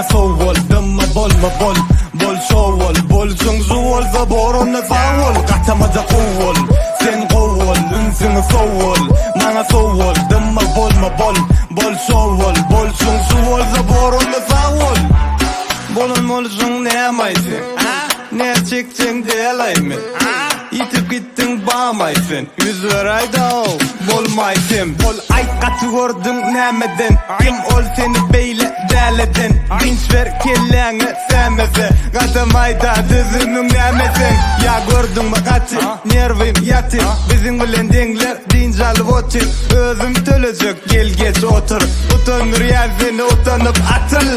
Maňa sowal, dymma bolma bol Bol şowal, bolşuň şu bolsa bor onda sag bol Gatamada gowy bol, sen gowy bol Ünsüňi sowal, maňa sowal Dymma bolma bol, bol şowal Bolşuň şu bolsa bor onda sag bol Bolan bolşuň nämaý sen Näz çekjeň dälaý men Ýitip gitdiň bamaý sen Ýüz beräýdä-ow, bolmaý sem Bol aýt gaty gördüň nämeden Kim ol seni beýle däleden Dynç ber kelläňe sämese Gasam aýda düzümiň näme seň Ýa gördüňmi gaty nerwim ýaty Biziň bilen deňler dynç alyp otyr Özüm tölejek gel geç otur Utandyrýan seni utanyp atyl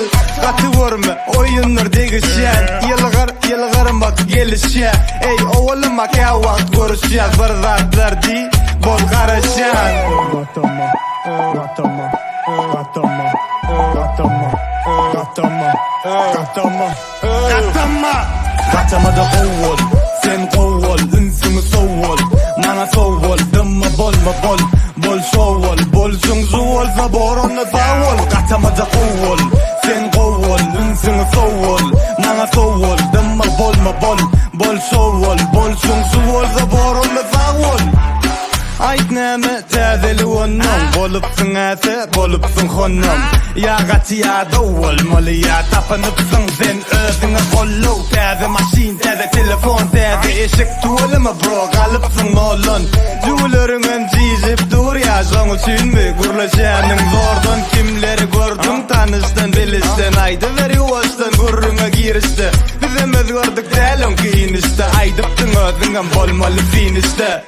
Gaty görme oýundyr degişýän Ýylgyr ýylgyrmak gelişýä Eý owalyma käwagt görüşýäs Bir zatlar diý bol garaşýan. Gatama, gatama, gatama, gatama, gatama, gatama. Gatama! Gatamada gowy bol, sen gowy bol, ünsüňi sowal, maňa sowal, dymma bolma bol, bol şow bol, bolşuň şu bolsa bor onda sag bol, gatamada gowy bol, sen gowy bol, ünsüňi sowal, maňa sowal, dymma bolma bol, bol şow bol, bolşuň şu bolsa bor onda sag bol. Aýt näme täzelik onnoň Bolupsyň äse, bolupsyň honnom Ýa gaty ýadaw bolmaly ýa Tapynypsyň sen özüňe gollow Täze maşyn, täze telefon, täze eşik Tüweleme bro, galypsyň noldan Jüwüleriňem jijip dur ýa Şoň üçinmi gürleşýäniň zordan Kimleri gördüň tanyşdan bilişden Aýdyber ýuwaşdan gürrüňe girişde Bizem özgerdik däl öňki inişde Aýdypdyň özüňem bolmaly finişde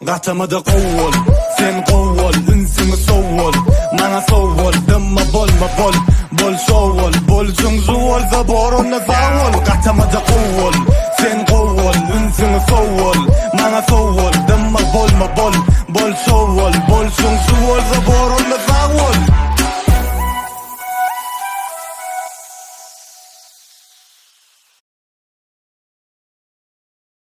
Gatamada gowy bol, sen gowy bol, ünsüňi sowal, maňa sowal, dymma bolma bol, bol şow bol, bolşuň şu bolsa bor onda sag bol, gatamada.